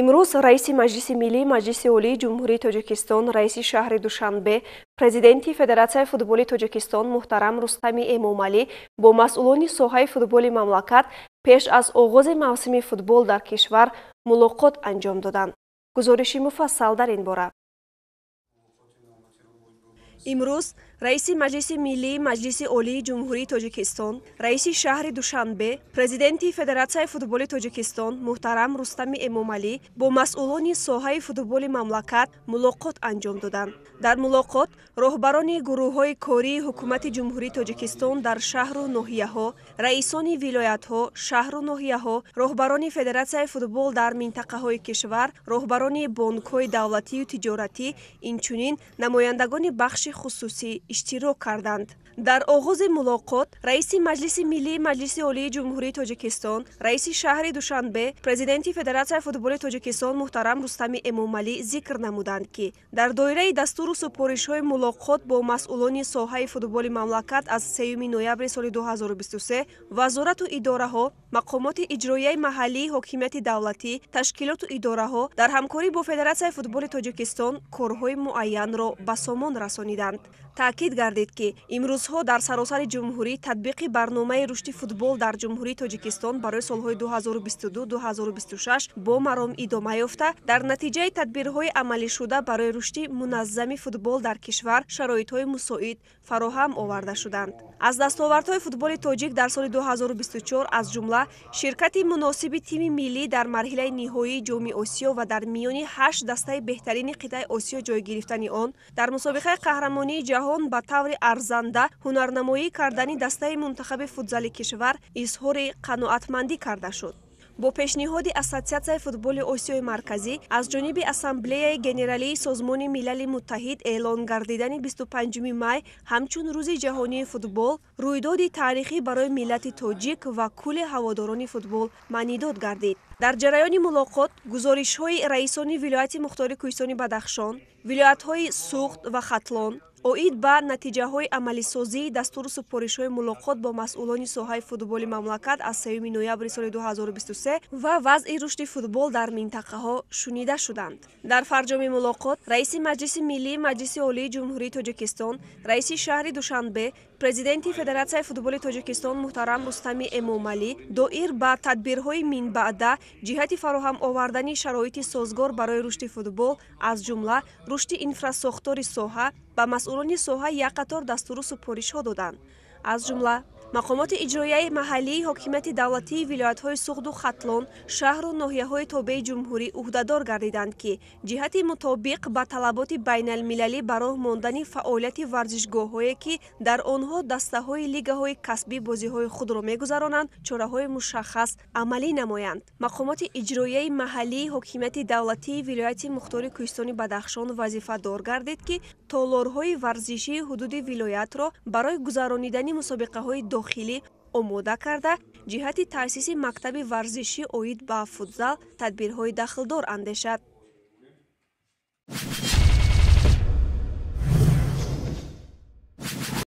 Имрӯз раиси Маҷлиси Миллии Маҷлиси Олии Ҷумҳурии Тоҷикистон, раиси шаҳри Душанбе, президенти Федератсияи футболи Тоҷикистон муҳтарам Рустами Эмомалӣ бо масъулони соҳаи футболи мамлакат пеш аз оғози мавсими футбол дар кишвар мулоқот анҷом доданд. Гузориши муфассал дар ин бора. Имрӯз раиси Маҷлиси Миллии Маҷлиси Олии Ҷумҳурии Тоҷикистон, раиси шаҳри Душанбе, президенти Федератсияи футболи Тоҷикистон муҳтарам Рустами Эмомалӣ бо масъулони соҳаи футболи мамлакат мулоқот анҷом доданд. Дар мулоқот роҳбарони гурӯҳҳои кории Ҳукумати Ҷумҳурии Тоҷикистон дар шаҳру ноҳияҳо, раисони вилоятҳо, шаҳру ноҳияҳо, роҳбарони Федератсияи футбол дар минтақаҳои кишвар, роҳбарони бонкҳои давлатию тиҷоратӣ, инчунин намояндагони бахши хусусӣ иштирок карданд. Дар оғози мулоқот раиси Маҷлиси Миллии Маҷлиси Олии Ҷумҳурии Тоҷикистон, раиси шаҳри Душанбе, президенти Федератсияи футболи Тоҷикистон муҳтарам Рустами Эмомалӣ зикр намуданд, ки дар доираи дастуру супоришҳои мулоқот бо масъулони соҳаи футболи мамлакат аз 3 ноябри соли 2023 вазорату идораҳо, мақомоти иҷроияи маҳаллии ҳокимияти давлатӣ, ташкилоту идораҳо дар ҳамкорӣ бо Федератсияи футболи Тоҷикистон корҳои муайянро ба сомон расониданд. Таъкид гардид, ки имрӯзҳо дар саросари ҷумҳурӣ татбиқи барномаи рушди футбол дар Ҷумҳурии Тоҷикистон барои солҳои 2022-2026 бо маром идома ёфта, дар натиҷаи тадбирҳои амалишуда барои рушди муназзами футбол дар кишвар шароитҳои мусоид фароҳам оварда шуданд. Аз дастовардҳои футболи тоҷик дар соли 2024, аз ҷумла ширкати муносиби тими миллӣ дар марҳилаи ниҳоии Ҷоми Осиё ва дар миёни 8 дастаи беҳтарини қитъаи Осиё ҷой гирифтани он, дар мусобиқаи қаҳрамонии ҷаҳон ба таври арзанда ҳунарнамоӣ кардани дастаи мунтахаби футзали кишвар изҳори қаноатмандӣ карда шуд. Бо пешниҳоди Ассотсиатсияи футболи Осиёи Марказӣ аз ҷониби Ассамблеяи Генералии Созмони Милали Муттаҳид эълон гардидани 25 май ҳамчун Рӯзи ҷаҳонии футбол рӯйдоди таърихӣ барои миллати тоҷик ва кулли ҳаводорони футбол маънидод гардид. Дар ҷараёни мулоқот гузоришҳои раисони вилояти мухтори Кӯҳистони Бадахшон, вилоятҳои Суғд ва Хатлон оид ба натиҷаҳои амалисозии дастуру супоришҳои мулоқот бо масъулони соҳаи футболи мамлакат аз 3 ноябри соли 2023 ва вазъи рушди футбол дар минтақаҳо шунида шуданд. Дар фарҷоми мулоқот раиси Маҷлиси Миллии Маҷлиси Олии Ҷумҳурии Тоҷикистон, раиси шаҳри Душанбе, президенти Федератсияи футболи Тоҷикистон муҳтарам Рустами Эмомалӣ доир ба тадбирҳои минбаъда ҷиҳати фароҳам овардани шароити созгор барои рушди футбол, аз ҷумла рушди инфрасохтори соҳа, ба масъулони соҳа як қатор дастуру супоришҳо доданд. Аз ҷумла мақомоти иҷроияи маҳаллии ҳокимияти давлатии вилоятҳои Суғду Хатлон, шаҳру ноҳияҳои тобеи ҷумҳурӣ ӯҳдадор гардиданд, ки ҷиҳати мутобиқ ба талаботи байналмилалӣ ба роҳ мондани фаъолияти варзишгоҳҳое, ки дар онҳо дастаҳои лигаҳои касбӣ бозиҳои худро мегузаронанд, чораҳои мушаххас амалӣ намоянд. Мақомоти иҷроияи маҳаллии ҳокимияти давлатии вилояти мухтори Кӯҳистони Бадахшон вазифадор гардид, ки толорҳои варзишии ҳудуди вилоятро барои гузаронидани мусобиқаҳои дохилӣ омода карда, ҷиҳати таъсиси мактаби варзишӣ оид ба футзал тадбирҳои дахлдор андешад.